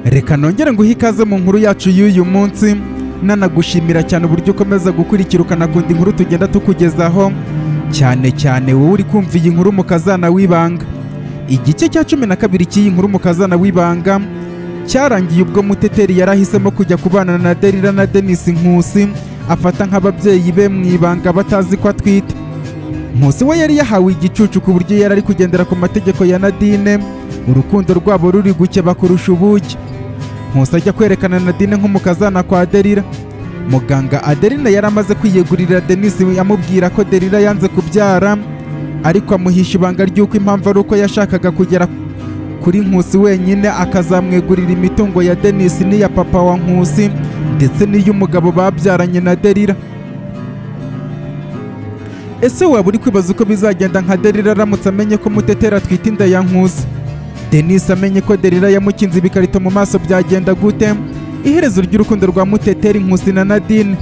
Reka nongere nguhe ikaze mu nkuru yacu y'uyu munsi, nanagushimira cyane uburyo ukomeza gukurikira ukanakunda inkuru tugenda tukugezaho, cyane cyane wowe uri kumva iyi nkuru Mukazana w'Ibanga. Igice cya 12 cy'iyi nkuru Mukazana w'Ibanga cyarangiye ubwo Muteteri yari ahisemo kujya kubana na Derira na Denis Nkusi afata nk'ababyeyi be mu ibanga batazi ko atwite. Nkusi we yari yahawe igicucu ku buryo yari ari kugendera ku mategeko ya Nadine, urukundo rwabo ruri gukeba kurusha ubuki. Nkusi ajya kwerekana Nadine nk'umukazana kwa Derira. Muganga Adeline yari amaze kwiyegurira Denis, amubwira ko Derira yanze kubyara, ariko amuhisha ibanga ry'uko impamvu ari uko yashakaga kugera kuri Nkusi wenyine, akazamwegurira imitungo ya Denis n'iya papa wa Nkusi ndetse n'iy'umugabo babyaranye na Derira. Ese waba uri kwibaza uko bizagenda nka Derira aramutse amenye ko Muteteri atwite inda ya Nkusi? Denis amenye ko Derira yamukinze ibikarito mu maso, byagenda gute? Iherezo ry'urukundo rwa Muteteri, Nkusi na Nadine.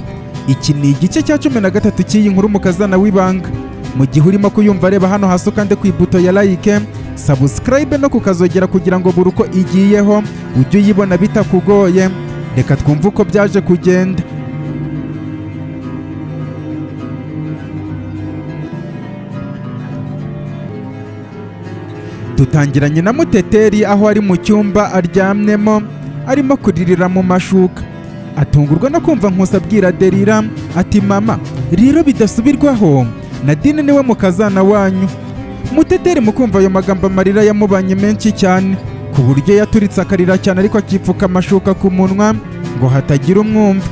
Iki ni igice cya 13 cy'iyi nkuru Mukazana w'Ibanga. Mu gihe urimo kuyumva, reba hano hasi ukande ku ibuto ya like, subscribe no kukazogera kugira ngo buri uko igiyeho ujye uyibona bitakugoye. Reka twumve uko byaje kugenda. Dutangiranye na Muteteri aho ari mu cyumba aryamyemo arimo kuririra mu mashuka, atungurwa no kumva Nkusi abwira Derira ati: "Mama, rero bidasubirwaho Nadine niwe mukazana wanyu." Muteteri mu kumva ayo magambo amarira yamubanye menshi cyane ku buryo yaturitse akarira cyane, ariko akipfuka amashuka ku munwa ngo hatagira umwumva.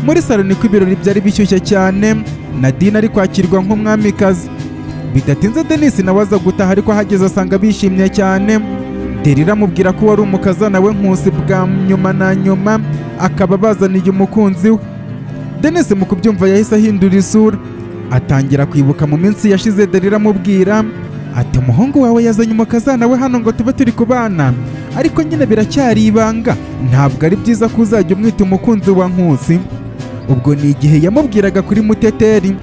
Muri salo niko ibirori byari bishyushye cyane, Nadine ari kwakirwa nk'umwamikazi. Bidatinze Denis nawe aza gutaha, ariko ahageze asanga bishimye cyane. Derira amubwira ko wari umukazana we Nkusi bwa nyuma na nyuma akaba bazaniye umukunzi we. Denis mu kubyumva yahise ahindura isura, atangira kwibuka mu minsi yashize Derira amubwira ati: "Umuhungu wawe yazanye umukazana we hano ngo tube turi kubana, ariko nyine biracyari ibanga, ntabwo ari byiza ko uzajya umwita umukunzi wa Nkusi." Ubwo ni igihe yamubwiraga kuri Muteteri.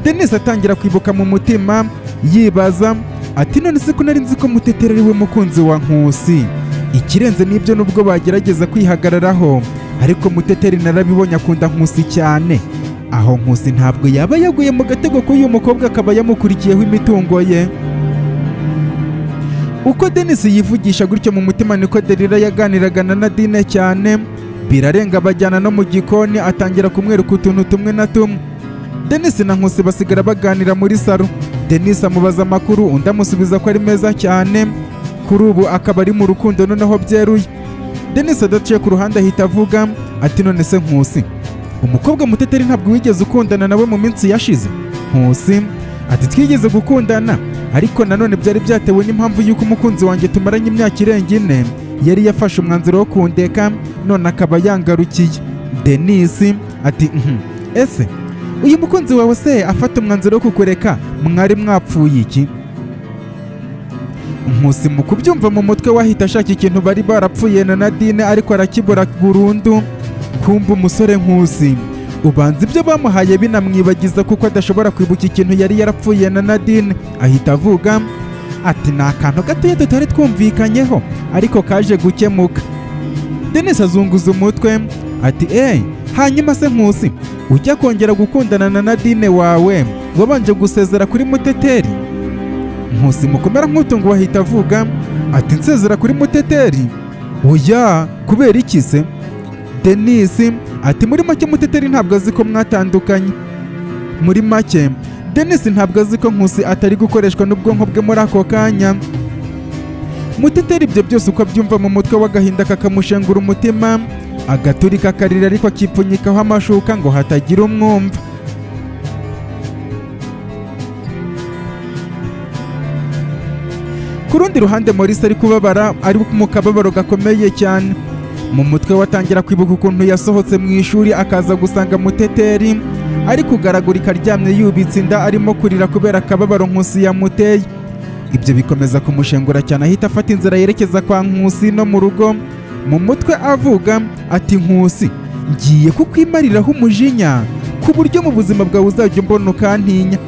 Denis atangira kwibuka mu mutima yibaza ati: "None se ko nari nzi ko Muteteri ari we mukunzi wa Nkusi? Ikirenze n'ibyo, nubwo bagerageza kwihagararaho, ariko Muteteri narabibonye akunda Nkusi cyane. Aho Nkusi ntabwo yaba yaguye mu gatego k'uyu mukobwa akaba yamukurikiyeho imitungo ye?" Uko Denis yivugisha gutyo mu mutima, niko Derira yaganiraga na Nadine cyane birarenga, bajyana no mu gikoni, atangira kumwereka utuntu tumwe na tumwe. Denis na Nkusi basigara baganira muri salo. Denis amubaza amakuru, undi amusubiza ko ari meza cyane, kuri ubu akaba ari mu rukundo noneho byeruye. Denis adaciye ku ruhande ahita avuga ati: "None se Nkusi, umukobwa Muteteri ntabwo wigeze ukundana nawe mu minsi yashize?" Nkusi ati: "Twigeze gukundana, ariko nanone byari byatewe n'impamvu y'uko umukunzi wanjye tumaranye imyaka irenga 4 yari yafashe umwanzuro wo kundeka, none akaba yangarukiye." Denis ati: "Ese uyu mukunzi wawe se afata umwanzuro wo kukureka mwari mwapfuye iki?" Nkusi mu kubyumva mu mutwe wahita ashaka ikintu bari barapfuye na Nadine, ariko arakibura burundu. Kumva umusore Nkusi ubanza ibyo bamuhaye binamwibagiza, kuko adashobora kwibuka ikintu yari yarapfuye na Nadine. Ahita avuga ati: "Ni akantu gatoya tutari twumvikanyeho, ariko kaje gukemuka." Denis azunguza umutwe ati: "Eh, hanyuma se Nkusi, ujya kongera gukundana na Nadine wawe wabanje gusezera kuri Muteteri?" Nkusi mukomera nk'utungo ahita avuga ati: "Nsezera kuri Muteteri? Oya, kubera iki se?" Denis ati: "Muri make Muteteri ntabwo azi ko mwatandukanye." Muri make Denis ntabwo azi ko Nkusi atari gukoreshwa n'ubwonko bwe muri ako kanya. Muteteri ibyo byose uko abyumva mu mutwe w'agahinda kakamushengura umutima, agaturika akarira, ariko akipfunyikaho amashuka ngo hatagira umwumva. Ku rundi ruhande Maurice ari kubabara, ari mu kababaro gakomeye cyane. Mu mutwe we atangira kwibuka ukuntu yasohotse mu ishuri akaza gusanga Muteteri ari kugaragurika aryamye yubitse inda, arimo kurira kubera akababaro Nkusi yamuteye. Ibyo bikomeza kumushengura cyane, ahita afata inzira yerekeza kwa Nkusi no mu rugo. Mu mutwe avuga ati: "Nkusi, ngiye kukwimariraho umujinya ku buryo mu buzima bwawe uzajya umbona ukantinya."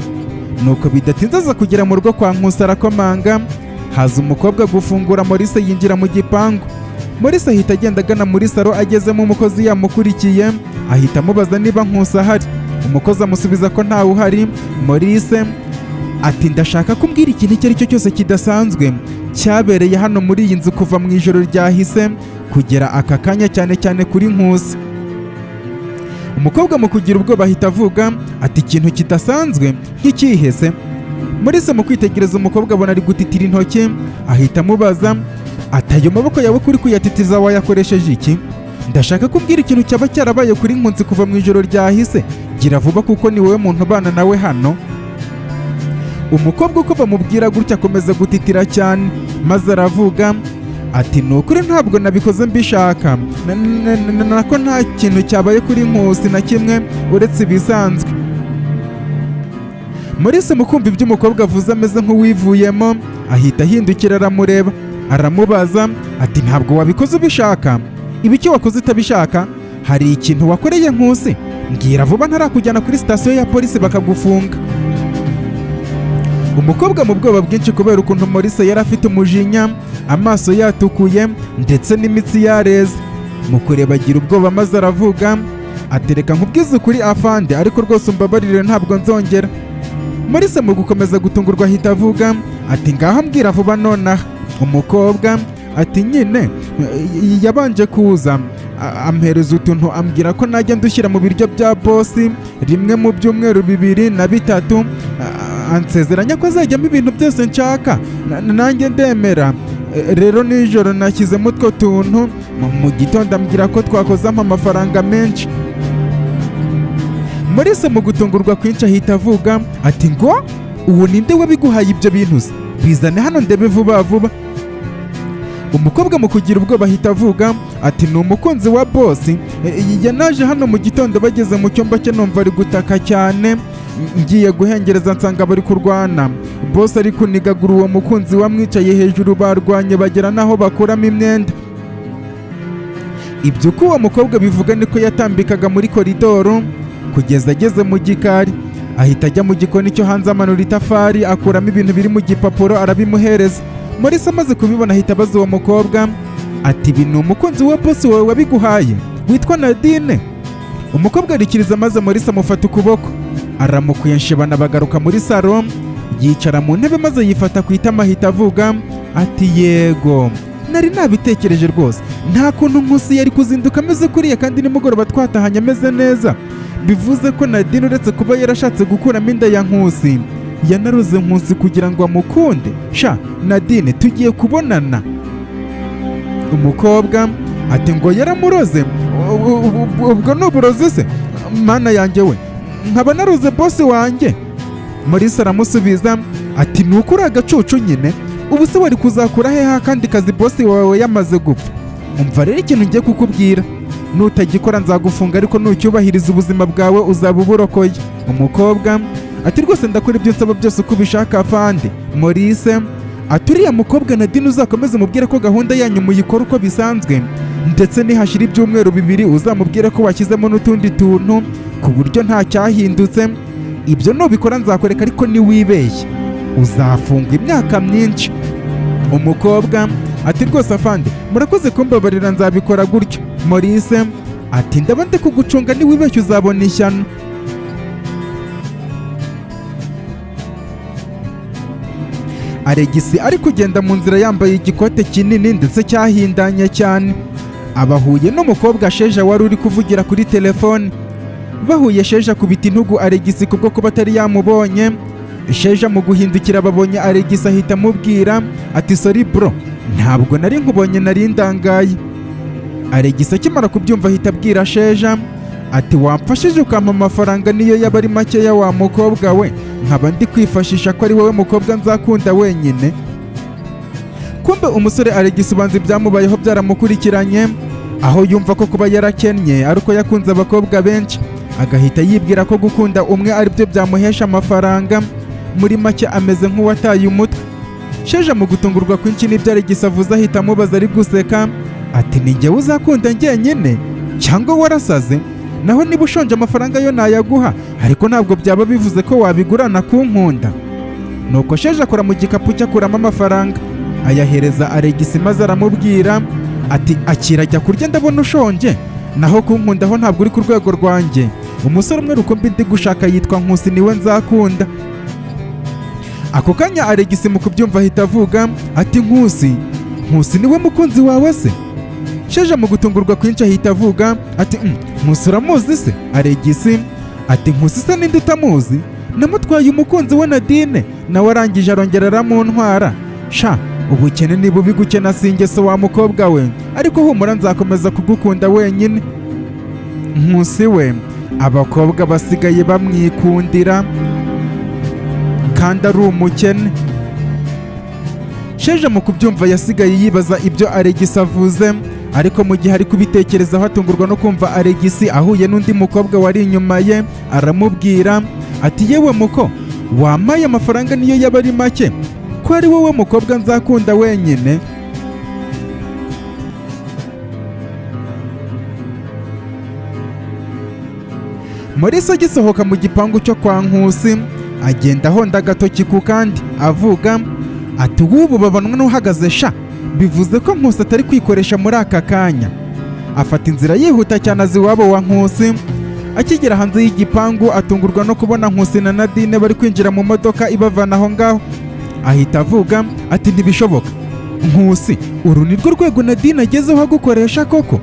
Nuko bidatinze aza kugera mu rugo kwa Nkusi, arakomanga, haza umukobwa gufungura. Maurice yinjira mu gipangu. Maurice ahita agenda agana muri salo. Agezemo, umukozi yamukurikiye, ahita amubaza niba Nkusi ahari. Umukozi amusubiza ko ntawe uhari. Maurice ati: "Ndashaka ko umbwira ikintu icyo ari cyo cyose kidasanzwe cyabereye hano muri iyi nzu kuva mu ijoro ryahise kugera aka kanya, cyane cyane kuri Nkusi." Umukobwa mu kugira ubwoba ahita avuga ati: "Ikintu kidasanzwe nk'ikihese?" Maurice mu kwitegereza umukobwa abona ari gutitira intoki, ahita amubaza ati: "Ayo maboko yawe kuri kuyatitiza wayakoresheje iki? Ndashaka kumbwira ikintu cyaba cyarabaye kuri Nkusi kuva mu ijoro ryahise. Gira vuba kuko ni wowe muntu ubana nawe hano." Umukobwa uko bamubwira gutya akomeza gutitira cyane, maze aravuga ati: "Ni ukuri ntabwo nabikoze mbishaka. Nako nta kintu cyabaye kuri Nkusi na kimwe uretse ibisanzwe." Maurice mu kumva ibyo umukobwa avuze ameze nk'uwivuyemo, ahita ahindukira aramureba, aramubaza ati: "Ntabwo wabikoze ubishaka? Ibiki wakoze utabishaka? Hari ikintu wakoreye Nkusi? Mbwira vuba ntarakujyana kuri sitasiyo ya polisi bakagufunga." Umukobwa mu bwoba bwinshi kubera ukuntu Maurice yari afite umujinya, amaso yatukuye ndetse n'imitsi yareze, mu kureba agira ubwoba, maze aravuga atereka: "Nkubwize ukuri afande, ariko rwose umbabarire, ntabwo nzongera." Maurice mu gukomeza gutungurwa ahita avuga ati: "Ngaho mbwira vuba nonaha." Umukobwa ati: "Nyine yabanje kuza ampereza utuntu, ambwira ko najya ndushyira mu biryo bya bosi rimwe mu byumweru 2 na 3, ansezeranya ko azajyamo ibintu byose nshaka. Nanjye ndemera. Rero nijoro nashyizemo utwo tuntu, mu gitondo ambwira ko twakozamo amafaranga menshi." Maurice mu gutungurwa kwinshi ahita avuga ati: "Ngo uwo ninde wabiguhaye ibyo bintu se? Bizane hano ndebe vuba vuba." Umukobwa mu kugira ubwoba ahita avuga ati: "Ni umukunzi wa bosi. Yanaje hano mu gitondo, bageze mu cyumba cye numva ari gutaka cyane, ngiye guhengereza nsanga bari kurwana, bosi ari kunigagura uwo mukunzi wamwicaye hejuru, barwanye bagera n'aho bakuramo imyenda." Ibyo uko uwo mukobwa bivuga niko yatambikaga muri koridoro kugeza ageze mu gikari, ahita ajya mu gikoni cyo hanze, amanura itafari, akuramo ibintu biri mu gipapuro, arabimuhereza. Maurice amaze kubibona ahita abaza uwo mukobwa ati: "Ibi ni umukunzi wa bosi wawe wabiguhaye witwa Nadine?" Umukobwa arikiriza, maze Maurice amufata ukuboko aramukwenshe, bagaruka muri salo, yicara mu ntebe maze yifata ku itama, ahita avuga ati: "Yego, nari nabitekereje rwose. Nta kuntu Nkusi yari kuzinduka ameze kuriya kandi nimugoroba twatahanye ameze neza. Bivuze ko Nadine uretse kuba yarashatse gukuramo inda ya Nkusi, yanaroze Nkusi kugira ngo amukunde. Sha Nadine, tugiye kubonana." Umukobwa ati: "Ngo yaramuroze? Ubwo ni uburozi se? Mana yanjye we, nkaba naroze bosi wanjye?" Maurice aramusubiza ati: "Ni uko uri agacucu nyine. Ubu se wari kuzakura hehe akandi kazi bosi wawe yamaze gupfa? Umva rero ikintu ngiye kukubwira: nutagikora nzagufunga, ariko nucyubahiriza ubuzima bwawe uzaba uburokoye." Umukobwa ati: "Rwose ndakora ibyo nsaba byose uko ubishaka afande." Maurice ati: "Uriya mukobwa Nadine uzakomeze umubwire ko gahunda yanyu muyikora uko bisanzwe, ndetse nihashira ibyumweru 2 uzamubwire ko washyizemo n'utundi tuntu ku buryo nta cyahindutse. Ibyo nubikora nzakwereka, ariko niwibeshye uzafungwa imyaka myinshi." Umukobwa ati: "Rwose afande, murakoze kumbabarira, nzabikora gutyo." Maurice ati: "Ndaba ndi kugucunga, niwibeshye uzabona ishyano." Alegisi ari kugenda mu nzira yambaye igikote kinini ndetse cyahindanye cyane, abahuye n'umukobwa Sheja wari uri kuvugira kuri telefone. Bahuye, Sheja akubita intugu Alegisi kubwo kuba atari yamubonye. Sheja mu guhindukira babonye Alegisi, ahita amubwira ati: "Sorry bro, ntabwo nari nkubonye, nari ndangaye." Alegisi akimara kubyumva ahita abwira Sheja ati: "Wamfashije ukampa amafaranga niyo yaba ari makeya wa mukobwa we, nkaba ndi kwifashisha ko ari wowe mukobwa nzakunda wenyine." Kumbe umusore Alegisi ubanza ibyamubayeho byaramukurikiranye, aho yumva ko kuba yarakennye ari uko yakunze abakobwa benshi, agahita yibwira ko gukunda umwe aribyo byamuhesha amafaranga. Muri make ameze nk'uwataye umutwe. Sheja mu gutungurwa kwinshi n'ibyo Alegisi avuze ahita amubaza ari guseka ati: "Ni njyewe uzakunda njyenyine cyangwa warasaze? Naho niba ushonje amafaranga yo nayaguha, ariko ntabwo byaba bivuze ko wabigurana kunkunda." Nuko Sheja akora mu gikapu cye, akuramo amafaranga, ayahereza Alegisi, maze aramubwira Ati: "Akira, ajya kurya, ndabona ushonje. Naho kunkundaho ntabwo uri ku rwego rwanjye. Umusore umwe rukumbi ndi gushaka yitwa Nkusi, niwe nzakunda." Ako kanya Alegisi mu kubyumva ahita avuga ati: "Nkusi? Nkusi niwe mukunzi wawe se?" Sheja mu gutungurwa kwinshi ahita avuga ati: "Nkusi uramuzi se?" Alegisi ati: "Nkusi se ninde utamuzi? Namutwaye umukunzi we Nadine, nawe arangije arongera aramuntwara. Sha, ubukene ni bubi, gukena si ingeso wa mukobwa we. Ariko humura, nzakomeza kugukunda wenyine." Nkusi we abakobwa basigaye bamwikundira kandi ari umukene. Sheja mu kubyumva yasigaye yibaza ibyo Alegisi avuze, ariko mu gihe ari kubitekerezaho atungurwa no kumva Alegisi ahuye n'undi mukobwa wari inyuma ye, aramubwira ati: "Yewe muko, wampaye amafaranga niyo yaba ari make, ko ari wowe mukobwa nzakunda wenyine?" Maurice agisohoka mu gipangu cyo kwa Nkusi, agenda ahonda agatoki ku kandi avuga ati: "W'ubu babanwa n'uhagaze sha, bivuze ko Nkusi atari kwikoresha muri aka kanya." Afata inzira yihuta cyane azi iwabo wa Nkusi. Akigera hanze y'igipangu atungurwa no kubona Nkusi na Nadine bari kwinjira mu modoka ibavana aho ngaho. Ahita avuga ati: "Ntibishoboka, Nkusi, uru ni rwo rwego Nadine agezeho agukoresha koko?"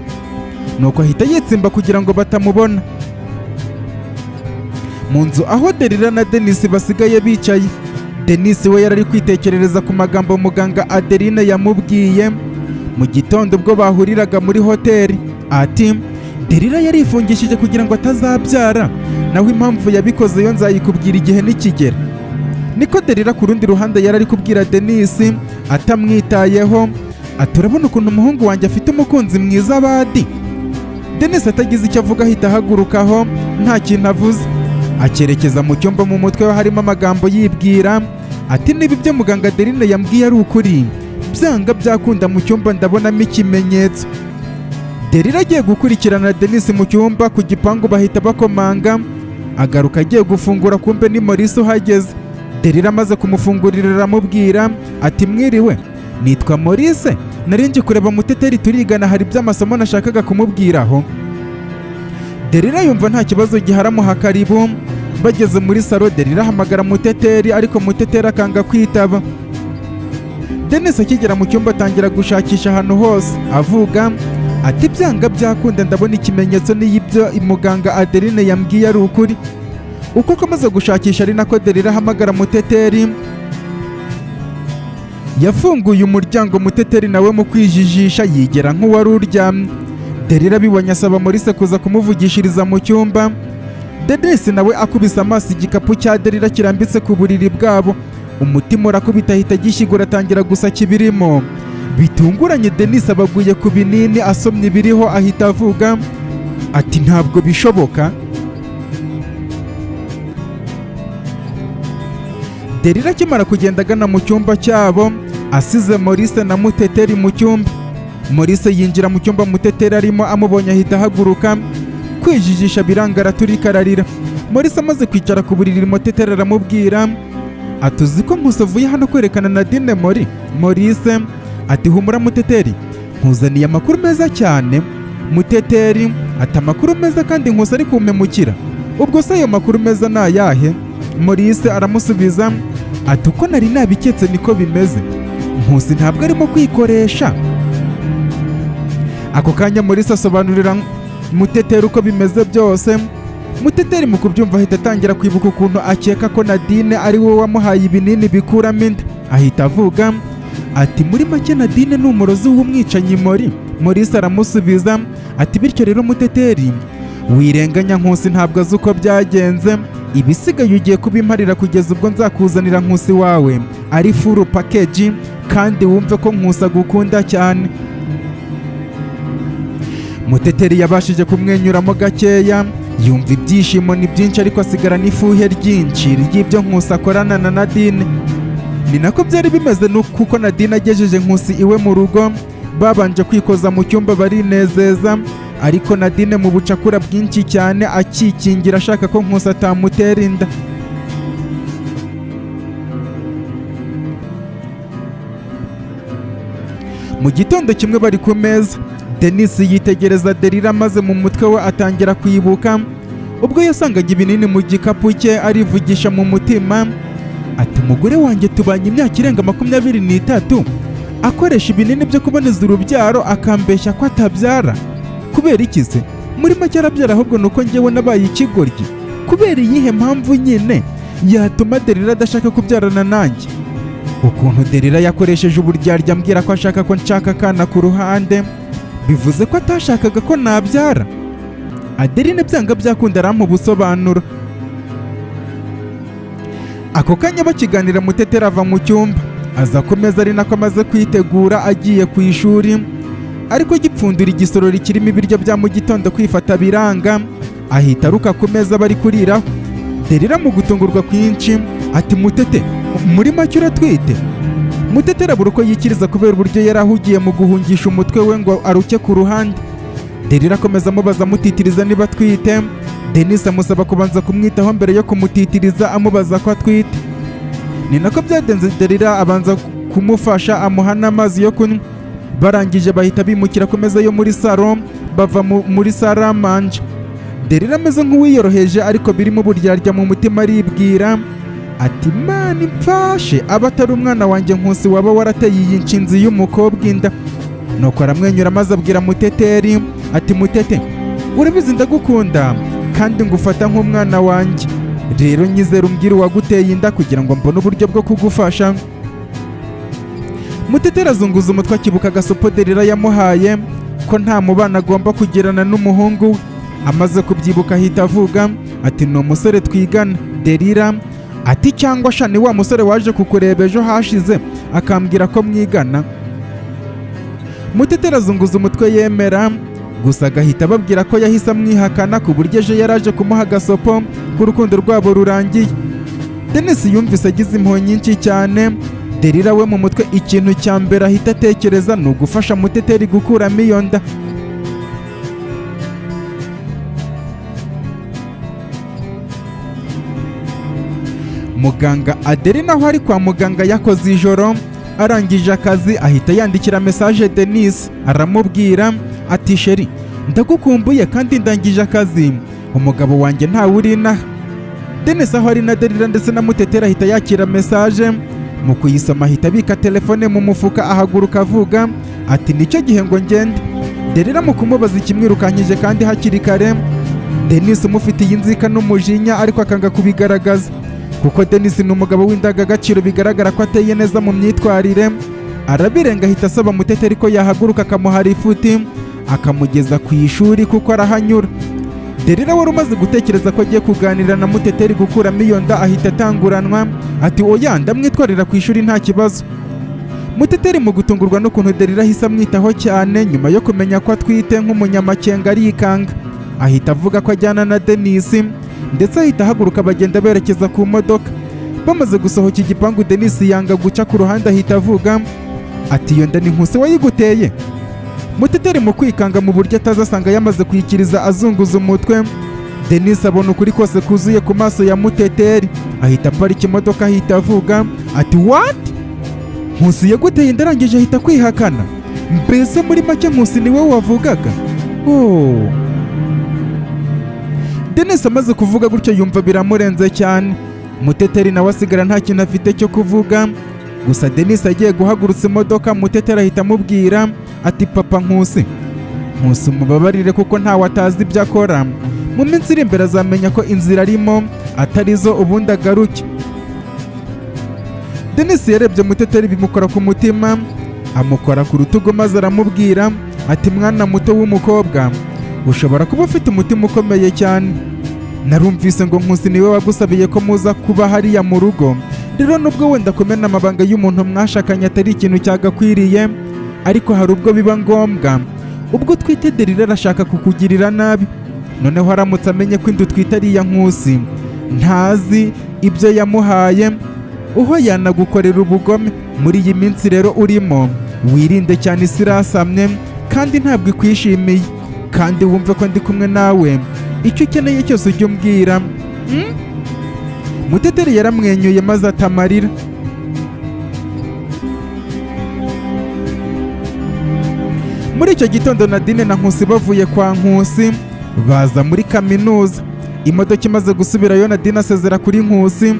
Nuko ahita yitsimba kugira ngo batamubona. Mu nzu aho Delila na Denise basigaye bicaye, Denise we yarari kwitekerereza ku magambo muganga Adeline yamubwiye mu gitondo ubwo bahuriraga muri hoteli, ati: "Delila yarifungishije kugira ngo atazabyara, naho impamvu yabikoze yo nzayikubwira igihe nikigera." Niko Delila ku rundi ruhande yarari kubwira Denise atamwitayeho, ati: "Urabona ukuntu umuhungu wanjye afite umukunzi mwiza badi?" Denise atagize icyo avuga ahita ahagurukaho nta kintu avuze, akerekeza mu cyumba. Mu mutwe we harimo amagambo yibwira ati: "Niba ibyo muganga Adeline yambwiye ari ukuri, byanga byakunda mu cyumba ndabonamo ikimenyetso." Delila agiye gukurikirana Denise mu cyumba, ku gipangu bahita bakomanga. Agaruka agiye gufungura, kumbe ni Maurice uhageze. Delila amaze kumufungurira aramubwira ati: "Mwiriwe, nitwa Maurice, nari nje kureba Muteteri turigana, hari iby'amasomo nashakaga kumubwiraho." Delila yumva nta kibazo gihari, amuha karibu. Bageze muri salo, Delila ahamagara Muteteri, ariko Muteteri akanga kwitaba. Denise akigera mu cyumba atangira gushakisha ahantu hose avuga ati: "Byanga byakunda ndabona ikimenyetso n'ibyo muganga Adeline yambwiye ari ukuri." Uko akomeza gushakisha ari nako Delila ahamagara Muteteri. Yafunguye umuryango, Muteteri nawe mu kwijijisha yigera nk'uwari uryamye. Delila abibonye asaba Maurice kuza kumuvugishiriza mu cyumba. Denise nawe akubise amaso igikapu cya Delila kirambitse ku buriri bwabo, umutima urakubita, ahita agishyigura atangira gusaka ibirimo. Bitunguranye Denise abaguye ku binini, asomye ibiriho ahita avuga ati: "Ntabwo bishoboka." Delila akimara kugenda agana mu cyumba cyabo asize Maurice na Muteteri mu cyumba, Maurice yinjira mu cyumba Muteteri arimo, amubonye ahita ahaguruka, kwijijisha biranga, araturika ararira. Maurice amaze kwicara ku buriri, Muteteri aramubwira ati: "Uzi ko Nkusi avuye hano kwerekana Nadine?" Maurice ati: "Humura Muteteri, nkuzaniye amakuru meza cyane." Muteteri ati: "Amakuru meza kandi Nkusi ari kumpemukira? Ubwo se ayo makuru meza ni ayahe?" Maurice aramusubiza ati: "Uko nari nabiketse niko bimeze, Nkusi ntabwo arimo kwikoresha." Ako kanya Maurice asobanurira Muteteri uko bimeze byose. Muteteri mu kubyumva ahita atangira kwibuka ukuntu akeka ko Nadine ari we wamuhaye ibinini bikuramo inda, ahita avuga ati: "Muri make Nadine ni umurozi w'umwicanyi." Maurice aramusubiza ati: "Bityo rero Muteteri, wirenganya Nkusi, ntabwo azi uko byagenze. Ibisigaye ugiye kubimparira kugeza ubwo nzakuzanira Nkusi wawe ari full package, kandi wumve ko Nkusi agukunda cyane." Muteteri yabashije kumwenyuramo gakeya, yumva ibyishimo ni byinshi, ariko asigara n'ifuhe ryinshi ry'ibyo Nkusi akorana na Nadine. Ni nako byari bimeze kuko Nadine agejeje Nkusi iwe mu rugo, babanje kwikoza mu cyumba barinezeza, ariko Nadine mu bucakura bwinshi cyane akikingira ashaka ko Nkusi atamutera inda. Mu gitondo kimwe bari ku meza, Denis yitegereza Delila maze mu mutwe we atangira kwibuka ubwo yasangaga ibinini mu gikapu cye, arivugisha mu mutima ati: "Umugore wanjye tubanye imyaka irenga 23 akoresha ibinini byo kuboneza urubyaro, akambeshya ko atabyara. Kubera iki se? Muri make arabyara, ahubwo ni uko njyewe nabaye ikigoryi. Kubera iyihe mpamvu nyine yatuma Delila adashaka kubyarana nanjye? Ukuntu Delila yakoresheje uburyarya ambwira ko ashaka ko nshaka akana ku ruhande, bivuze ko atashakaga ko nabyara. Adeline byanga byakunda arampa ubusobanuro." Ako kanya bakiganira, Muteteri ava mu cyumba aza ku meza, ari nako amaze kwitegura agiye ku ishuri, ariko gipfundura igisorori kirimo ibiryo bya mu gitondo kwifata biranga, ahita aruka ku meza bari kuriraho. Delila mu gutungurwa kwinshi ati: "Mutete, muri make uratwite?" Muteteri abura uko yikiriza kubera uburyo yari ahugiye mu guhungisha umutwe we ngo aruke ku ruhande. Delila akomeza amubaza amutitiriza niba atwite. Denis amusaba kubanza kumwitaho mbere yo kumutitiriza amubaza ko atwite. Ni nako byagenze, Delila abanza kumufasha amuha n'amazi yo kunywa. Barangije bahita bimukira ku meza yo muri salo, bava muri salle à manger. Delila ameze nk'uwiyoroheje ariko birimo uburyarya, mu mutima aribwira ati: "Mana imfashe, aba atari umwana wanjye Nkusi waba warateye iyi nshinzi y'umukobwa inda." Nuko aramwenyura maze abwira Muteteri ati: "Mutete, urabizi ndagukunda kandi ngufata nk'umwana wanjye. Rero nyizera umbwire uwaguteye inda kugira ngo mbone uburyo bwo kugufasha." Muteteri azunguza umutwe, akibuka agasopo Delila yamuhaye ko nta mubano agomba kugirana n'umuhungu we. Amaze kubyibuka ahita avuga ati: "Ni umusore twigana." Delila ati: "Cyangwa sha ni wa musore waje kukureba ejo hashize akambwira ko mwigana?" Muteteri azunguza umutwe yemera, gusa agahita ababwira ko yahise amwihakana, ku buryo ejo yari aje kumuha agasopo k'urukundo rwabo rurangiye. Denis yumvise agize impuhwe nyinshi cyane. Delila we mu mutwe ikintu cya mbere ahita atekereza ni ugufasha Muteteri gukuramo iyo nda. Muganga Adeline aho ari kwa muganga yakoze ijoro, arangije akazi ahita yandikira message Denis, aramubwira ati: "Chéri, ndagukumbuye kandi ndangije akazi, umugabo wanjye ntawe uri inaha." Denis aho ari na Delila ndetse na Muteteri ahita yakira message, mu kuyisoma ahita abika telefone mu mufuka, ahaguruka avuga ati: "Nicyo gihe ngo ngende." Delila mu kumubaza ikimwirukankije kandi hakiri kare, Denis umufitiye inzika n'umujinya ariko akanga kubigaragaza, kuko Denis ni umugabo w'indangagaciro, bigaragara ko ateye neza mu myitwarire, arabirenga ahita asaba Muteteri ko yahaguruka akamuha lifuti akamugeza ku ishuri kuko arahanyura. Delila wari umaze gutekereza ko agiye kuganira na Muteteri gukuramo iyo nda ahita atanguranwa ati: "Oya, ndamwitwarira ku ishuri nta kibazo." Muteteri mu gutungurwa n'ukuntu Delila ahise amwitaho cyane nyuma yo kumenya ko atwite, nk'umunyamakenga arikanga, ahita avuga ko ajyana na Denis, ndetse ahita ahaguruka bagenda berekeza ku modoka. Bamaze gusohoka igipangu, Denis yanga guca ku ruhande, ahita avuga ati: "Iyo nda ni Nkusi wayiguteye?" Muteteri mu kwikanga mu buryo atazi asanga yamaze kuyikiriza azunguza umutwe. Denis abona ukuri kose kuzuye ku maso ya Muteteri, ahita aparika imodoka, ahita avuga ati: "What? Nkusi yaguteye inda arangije ahita kwihakana? Mbese muri make Nkusi ni wowe wavugaga?" Oh. Denis amaze kuvuga gutyo yumva biramurenze cyane. Muteteri nawe asigara nta kintu afite cyo kuvuga. Gusa Denis agiye guhagurutsa imodoka, Muteteri ahita amubwira ati: "Papa Nkusi, Nkusi umubabarire kuko ntawe atazi ibyo akora. Mu minsi iri imbere azamenya ko inzira arimo atari zo, ubundi agaruke." Denis yarebye Muteteri bimukora ku mutima, amukora ku rutugu maze aramubwira ati: "Mwana muto w'umukobwa, ushobora kuba ufite umutima ukomeye cyane. Narumvise ngo Nkusi niwe wagusabiye ko muza kuba hariya mu rugo. Rero nubwo wenda kumena amabanga y'umuntu mwashakanye atari ikintu cyagakwiriye, ariko hari ubwo biba ngombwa. Ubwo utwite, Delila arashaka kukugirira nabi. Noneho aramutse amenye ko inda utwite ari iya Nkusi, ntazi ibyo yamuhaye, uho yanagukorera ubugome. Muri iyi minsi rero urimo wirinde cyane, isi irasamye kandi ntabwo ikwishimiye. Kandi wumve ko ndi kumwe nawe, icyo ukeneye cyose ujye umbwira." Muteteri yaramwenyuye maze atamarira. Muri icyo gitondo, Nadine na Nkusi bavuye kwa Nkusi baza muri kaminuza. Imodoka imaze gusubirayo, Nadine asezera kuri Nkusi,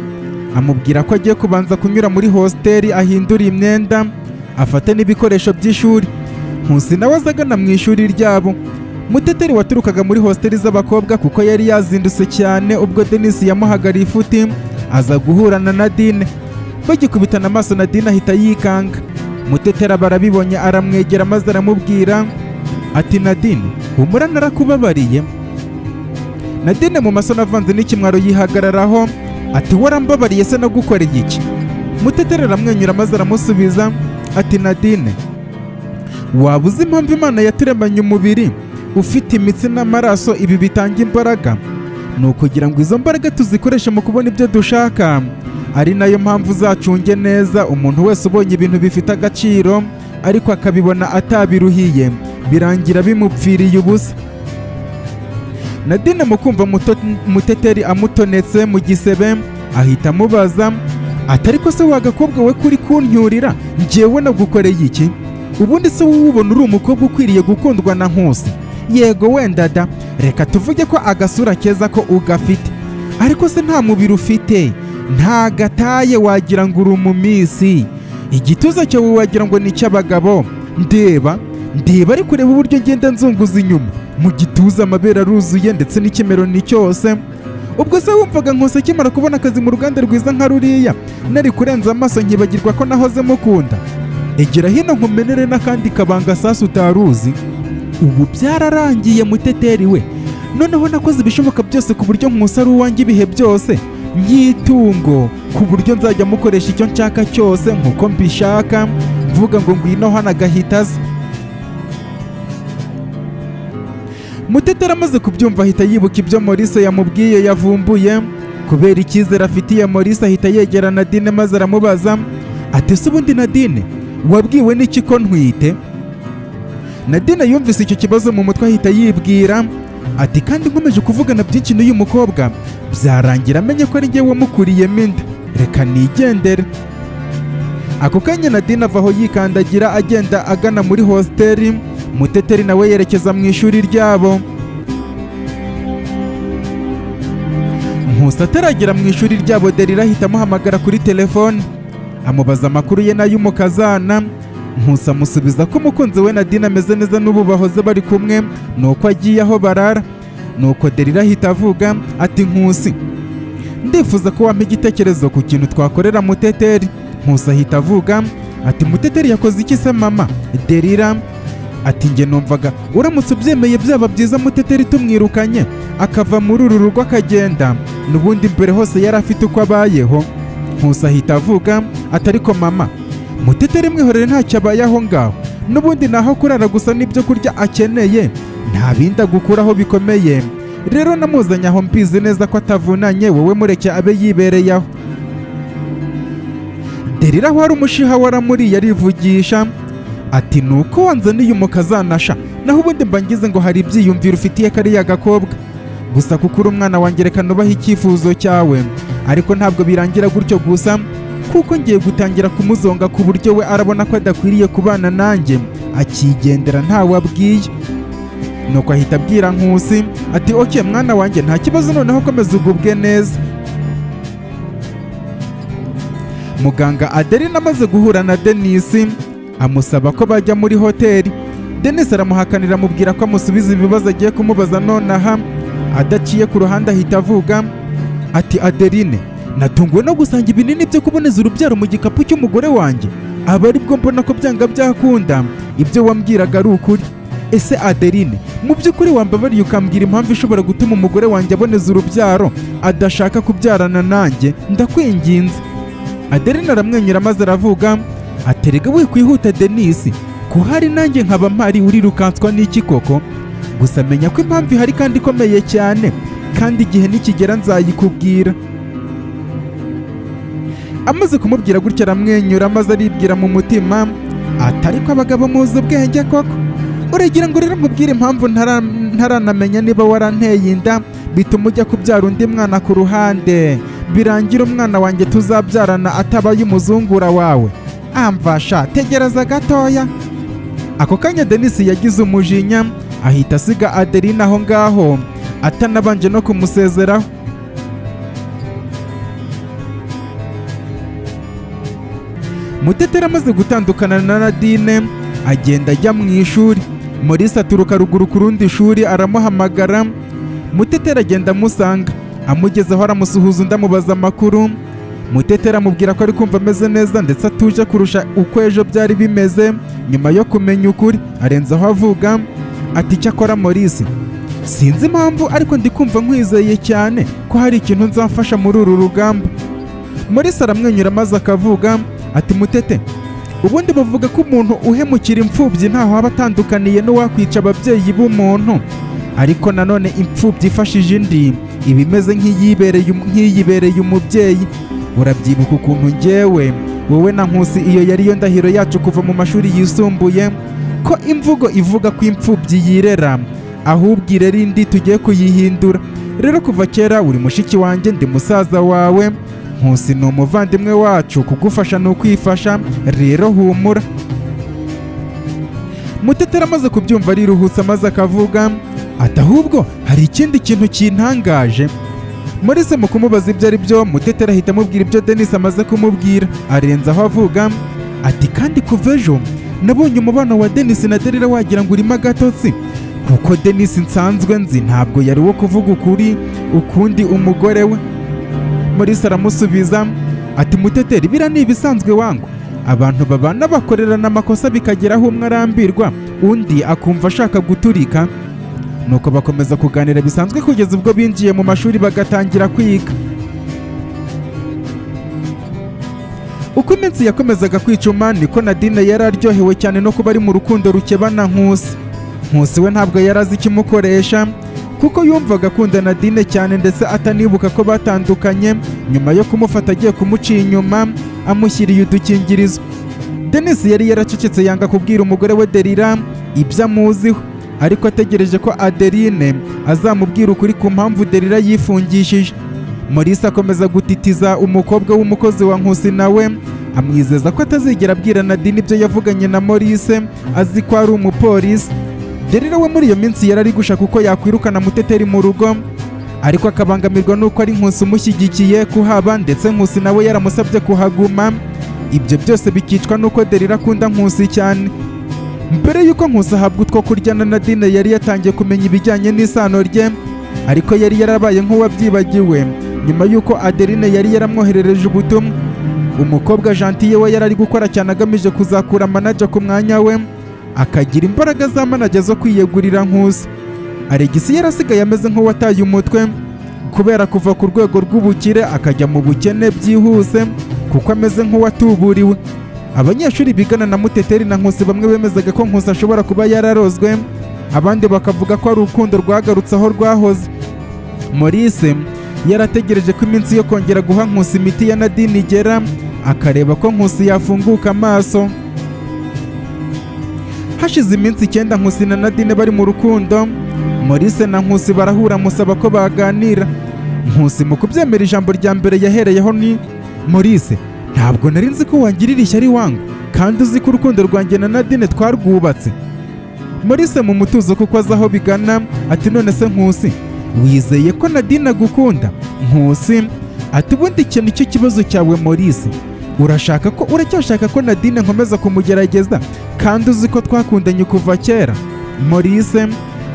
amubwira ko agiye kubanza kunyura muri hositeli ahindura imyenda, afate n'ibikoresho by'ishuri. Nkusi nawe aza agana mu ishuri ryabo. Muteteri waturukaga muri hositeli z'abakobwa, kuko yari yazindutse cyane ubwo Denis yamuhagariye ifuti, aza guhura na Nadine. Bagikubitana amaso, Nadine ahita yikanga. Muteteri aba arabibonye, aramwegera maze aramubwira ati: "Nadine, humura, narakubabariye." Nadine mu masoni avanze n'ikimwaro yihagararaho ati: "Warambabariye se nagukoreye iki?" Muteteri aramwenyura maze aramusubiza ati: "Nadine, waba uzi impamvu Imana yaturemanye umubiri ufite imitsi n'amaraso, ibi bitanga imbaraga? Ni ukugira ngo izo mbaraga tuzikoreshe mu kubona ibyo dushaka. Ari nayo mpamvu uzacunge neza, umuntu wese ubonye ibintu bifite agaciro ariko akabibona atabiruhiye, birangira bimupfiriye ubusa." Nadine mu kumva Muteteri amutonetse mu gisebe, ahita amubaza ati: "Ariko se wa gakobwa we, kuri kuntyurira, njyewe nagukoreye iki? Ubundi se wowe ubona uri umukobwa ukwiriye gukundwa na Nkusi? Yego wenda da, reka tuvuge ko agasura keza ko ugafite, ariko se nta mubiri ufite, nta gataye, wagira ngo uri umumisi, igituza cyawe wagira ngo ni icy'abagabo. Ndeba, ndeba, ariko ureba uburyo ngenda nzunguza inyuma mu gituza, amabere aruzuye, ndetse n'ikimero ni cyose. Ubwo se wumvaga Nkusi akimara kubona akazi mu ruganda rwiza nka ruriya nari kurenza amaso nkibagirwa ko nahoze mukunda? Egera hino nkumenere n'akandi kabanga sasa utaruzi. Ubu byararangiye, Muteteri we. Noneho nakoze ibishoboka byose ku buryo Nkusi ari uwanjye ibihe byose nk'itungo, ku buryo nzajya mukoresha icyo nshaka cyose nk'uko mbishaka, mvuga ngo ngwino hano agahita aza." Muteteri amaze kubyumva ahita yibuka ibyo Maurice yamubwiye yavumbuye. Kubera icyizere afitiye Maurice, ahita yegera Nadine maze aramubaza ati: "Ese ubundi Nadine, wabwiwe n'iki ko ntwite?" Nadine yumvise icyo kibazo, mu mutwe ahita yibwira ati: "Kandi nkomeje kuvugana byinshi n'uyu mukobwa, byarangira amenye ko ari njye wamukuriyemo inda. Reka nigendere." Ako kanya Nadine ava aho yikandagira, agenda agana muri hositeli. Muteteri nawe yerekeza mu ishuri ryabo. Nkusi ataragera mu ishuri ryabo, Derira ahita amuhamagara kuri telefone, amubaza amakuru ye n'ay'umukazana. Nkusi amusubiza ko umukunzi we Nadine ameze neza, n'ubu bahoze bari kumwe, nuko agiye aho barara. Nuko Derira ahita avuga ati: "Nkusi, ndifuza ko wampa igitekerezo ku kintu twakorera Muteteri." Nkusi ahita avuga ati: "Muteteri yakoze iki se mama?" Derira ati: "Njye numvaga uramutse ubyemeye byaba byiza Muteteri tumwirukanye akava muri uru rugo akagenda, n'ubundi mbere hose yari afite uko abayeho." Nkusi ahita avuga ati: "Ariko mama, Muteteri mwihorere, ntacyo abaye aho ngaho, n'ubundi ni aho kurara gusa n'ibyo kurya akeneye, nta bindi agukuraho bikomeye. Rero namuzanye aho mbizi neza ko atavunanye, wowe mureke abe yibereye aho." Derira aho ari umushiha waramuriye, arivugisha ati: "Nuko wanzaniye umukazanasha, naho ubundi mba ngize ngo hari ibyiyumviro ufitiye kariya gakobwa. Gusa kuko uri umwana wanjye, reka nubahe icyifuzo cyawe, ariko ntabwo birangira gutyo gusa, kuko ngiye gutangira kumuzonga ku buryo we arabona ko adakwiriye kubana nanjye, akigendera ntawe abwiye." Nuko ahita abwira Nkusi ati: "Okay mwana wanjye, nta kibazo, noneho komeza ugubwe neza." Muganga Adeline amaze guhura na Denise, amusaba ko bajya muri hoteli. Denise aramuhakanira, amubwira ko amusubiza ibibazo agiye kumubaza nonaha adaciye ku ruhande. Ahita avuga ati: "Adeline, natunguwe no gusanga ibinini byo kuboneza urubyaro mu gikapu cy'umugore wanjye, aba aribwo mbona ko byanga byakunda ibyo wambwiraga ari ukuri. Ese Adeline, mu by'ukuri wambabariye ukambwira impamvu ishobora gutuma umugore wanjye aboneza urubyaro, adashaka kubyarana nanjye? Ndakwinginze." Adeline aramwenyura maze aravuga ati: "Erega wikwihuta Denise, ko hari nanjye nkaba mpari, urirukanswa n'iki koko? Gusa menya ko impamvu ihari kandi ikomeye cyane, kandi igihe nikigera nzayikubwira." Amaze kumubwira gutya aramwenyura maze aribwira mu mutima ati: "Ariko abagabo muzi ubwenge koko! Uragira ngo rero nkubwire impamvu ntaranamenya niba waranteye inda, bituma ujya kubyara undi mwana ku ruhande, birangira umwana wanjye tuzabyarana atabaye umuzungura wawe? Amvasha, tegereza gatoya." Ako kanya Denis yagize umujinya, ahita asiga Adeline aho ngaho atanabanje no kumusezeraho. Muteteri amaze gutandukana na Nadine, agenda ajya mu ishuri. Maurice aturuka ruguru ku rundi shuri aramuhamagara. Muteteri agenda amusanga, amugezeho aramusuhuza, undi amubaza amakuru. Muteteri amubwira ko ari kumva ameze neza ndetse atuje kurusha uko ejo byari bimeze nyuma yo kumenya ukuri. Arenzaho avuga ati: "Icyakora Maurice, sinzi impamvu ariko ndi kumva nkwizeye cyane ko hari ikintu nzamfasha muri uru rugamba." Maurice aramwenyura maze akavuga ati: "Mutete, ubundi bavuga ko umuntu uhemukira imfubyi ntaho aba atandukaniye n'uwakwica ababyeyi b'umuntu, ariko nanone imfubyi ifashije indi iba imeze nk'iyibereye umubyeyi. Urabyibuka ukuntu njyewe, wowe na Nkusi, iyo yari yo ndahiro yacu kuva mu mashuri yisumbuye, ko imvugo ivuga ko imfubyi yirera ahubwo irera indi tugiye kuyihindura. Rero kuva kera uri mushiki wanjye, ndi musaza wawe, Nkusi ni umuvandimwe wacu, kugufasha ni ukwifasha. Rero humura." Muteteri amaze kubyumva ariruhutsa maze akavuga ati: "Ahubwo hari ikindi kintu kintangaje." Maurice mu kumubaza ibyo ari byo, Muteteri ahita amubwira ibyo Denis amaze kumubwira. Arenzaho avuga ati: "Kandi kuva ejo nabonye umubano wa Denis na Delila wagira ngo urimo agatotsi, kuko Denis nsanzwe nzi ntabwo yari uwo kuvuga ukuri ukundi umugore we." Maurice aramusubiza ati: "Muteteri, biriya ni ibisanzwe wangu. Abantu babana bakorerana amakosa, bikageraho umwe arambirwa undi akumva ashaka guturika." Nuko bakomeza kuganira bisanzwe kugeza ubwo binjiye mu mashuri bagatangira kwiga. Uko iminsi yakomezaga kwicuma niko Nadine yari aryohewe cyane no kuba ari mu rukundo rukebana Nkusi. Nkusi we ntabwo yari azi ikimukoresha, kuko yumvaga akunda Nadine cyane ndetse atanibuka ko batandukanye nyuma yo kumufata agiye kumuca inyuma amushyiriye udukingirizo. Denis yari yaracecetse yanga kubwira umugore we Delila ibyo amuziho, ariko ategereje ko Adeline azamubwira ukuri ku mpamvu Delila yifungishije. Maurice akomeza gutitiza umukobwa w'umukozi wa Nkusi, nawe amwizeza ko atazigera abwira Nadine ibyo yavuganye na Maurice, azi ko ari umupolisi. Delila we muri iyo minsi yari ari gushaka uko yakwirukana Muteteri mu rugo, ariko akabangamirwa n'uko ari Nkusi umushyigikiye kuhaba, ndetse Nkusi nawe yaramusabye kuhaguma. Ibyo byose bikicwa n'uko Delila akunda Nkusi cyane. Mbere y'uko Nkusi ahabwa utwo kurya na Nadine, yari yatangiye kumenya ibijyanye n'isano rye, ariko yari yarabaye nk'uwabyibagiwe nyuma y'uko Adeline yari yaramwoherereje ubutumwa. Umukobwa Gentille we yari ari gukora cyane agamije kuzakura manager ku mwanya we, akagira imbaraga za manager zo kwiyegurira Nkusi. Alegisi yarasigaye ameze nk'uwataye umutwe kubera kuva ku rwego rw'ubukire akajya mu bukene byihuse, kuko ameze nk'uwatuburiwe. Abanyeshuri bigana na Muteteri na Nkusi bamwe bemezaga ko Nkusi ashobora kuba yararozwe, abandi bakavuga ko ari urukundo rwagarutse aho rwahoze. Maurice yarategereje ko iminsi yo kongera guha Nkusi imiti ya Nadine igera, akareba ko Nkusi yafunguka amaso. Hashize iminsi 9 Nkusi na Nadine bari mu rukundo. Maurice na Nkusi barahura, amusaba ko baganira. Nkusi mu kubyemera, ijambo rya mbere yahereyeho ni: "Maurice, ntabwo nari nzi ko wangirira ishyari wangu, kandi uzi ko urukundo rwanjye na Nadine twarwubatse." Maurice mu mutuzo, kuko azi aho bigana, ati: "None se Nkusi, wizeye ko Nadine agukunda?" Nkusi ati: "Ubundi icyo nicyo kibazo cyawe Maurice. Urashaka ko uracyashaka ko Nadine nkomeza kumugerageza kandi uzi ko twakundanye kuva kera?" Maurice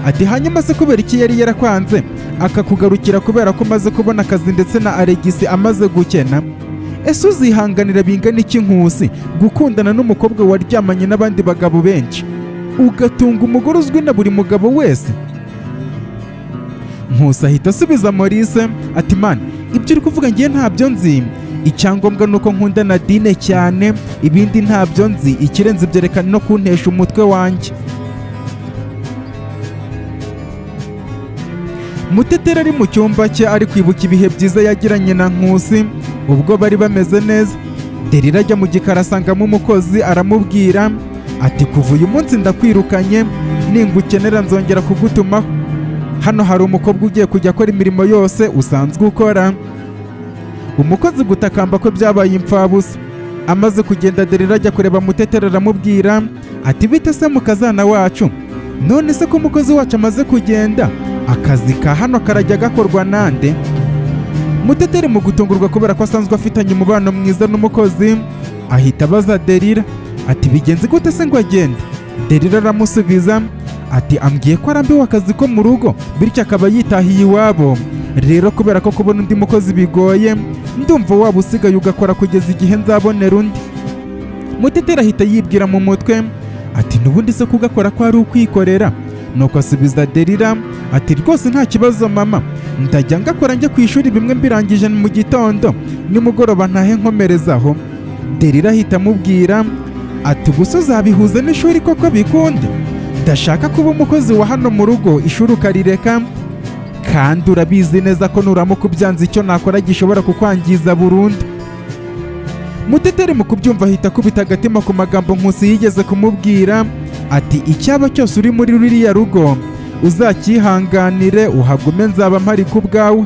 ati: "Hanyuma se kubera iki yari yarakwanze akakugarukira kubera ko umaze kubona akazi ndetse na Alegisi amaze gukena? Ese uzihanganira bingana iki Nkusi, gukundana n'umukobwa waryamanye n'abandi bagabo benshi, ugatunga umugore uzwi na buri mugabo wese?" Nkusi ahita asubiza Maurice ati: "Man, ibyo uri kuvuga ngiye ntabyo nzi. Icyangombwa ni uko nkunda Nadine cyane, ibindi ntabyo nzi. Ikirenze ibyo reka no kuntesha umutwe wanjye." Muteteri ari mu cyumba cye ari kwibuka ibihe byiza yagiranye na Nkusi ubwo bari bameze neza. Delila ajya mu gikari asangamo umukozi, aramubwira ati: "Kuva uyu munsi ndakwirukanye, ningukenera nzongera kugutumaho. Hano hari umukobwa ugiye kujya akora imirimo yose usanzwe ukora." Umukozi gutakamba ko byabaye imfabusa. Amaze kugenda, Delila ajya kureba Muteteri aramubwira Ati: "Bite se mukazana wacu? None se ko umukozi wacu amaze kugenda, akazi ka hano karajya gakorwa nande?" Muteteri mu gutungurwa, kubera ko asanzwe afitanye umubano mwiza n'umukozi, ahita abaza Derira ati: "Bigenze gute se ngo agende?" Derira aramusubiza ati: "Ambwiye ko arambiwe akazi ko mu rugo, bityo akaba yitahiye iwabo. Rero kubera ko kubona undi mukozi bigoye, ndumva waba usigaye ugakora kugeza igihe nzabonera undi." Muteteri ahita yibwira mu mutwe ati: "N'ubundi se kugakora ko ari ukwikorera?" Nuko asubiza Derira ati: "Rwose nta kibazo mama, ndajya ngakora njya ku ishuri, bimwe mbirangije mu gitondo, nimugoroba ntahe nkomerezaho." Derira ahita amubwira ati: "Ubu se uzabihuza n'ishuri koko bikunde? Ndashaka kuba umukozi wa hano mu rugo, ishuri ukarireka, kandi urabizi neza ko nuramuka ubyanze icyo nakora gishobora kukwangiza burundu." Muteteri mu kubyumva ahita akubita agatima ku magambo Nkusi yigeze kumubwira ati: "Icyaba cyose uri muri ruriya rugo uzacyihanganire, uhagume, nzaba mpari ku bwawe."